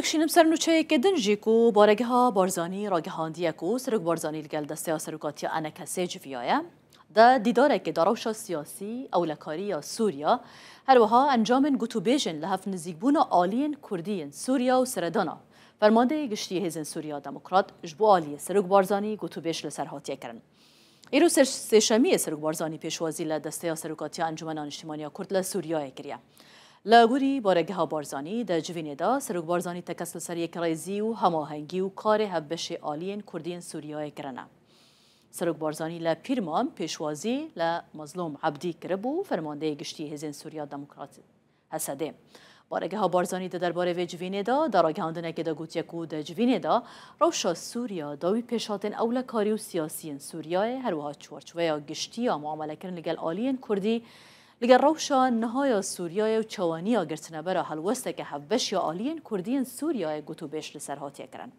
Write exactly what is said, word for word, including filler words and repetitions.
Şînim ser nûçeyeke din jî ku Baregeha Barzanî ragihandiye ku Serok Barzanî li gel desteya serokatiya ENKSê civiyaye. Di dîdarekê de rewşa siyasî, ewlekariya Sûriya, her wiha encamên gotûbêjên li hev nizîkbûna aliyên Kurdî yên Sûriya û seredana Fermandeyê Giştî Hêzên Sûriya Demokrat ji bo aliyê Serok Barzanî gotûbêj li ser hatiye kirin. Îro ser sêşemiyê Serok Barzanî pêşwazî li desteya serokatiya Encûmena Niştîmaniya Kurd li Sûriyeyê kiriye. Li gorî Baregeha Barzanî, di civînê de Serok Barzanî tekez li ser yekrêzî û hemahengî û karê hevbeşê aliyên Kurdî yên Sûriyeyê kirine. Serok Barzanî li Pîrman pêşwazî li Mezlûm Ebdî kiribû, Fermandeyê Giştî Hêzên Sûriya Demokrat, HSDê. Baregeha Barzanî di derbarê vê civînê de, di ragihandinekê de gotiye ku di civînê de rewşa Sûriya dawî pêşhatên ewlekarî û siyasî yên Sûriyeyê, her wiha çarçoveya giştî ya muamelekirin li gel aliyên Kurdî, li gel rewşa niha ya Sûriyeyê û çawaniya girtinebera helwesteke hevbeş ya aliyên Kurdî yên Sûriyeyê gotûbêj li ser hatiye kirin.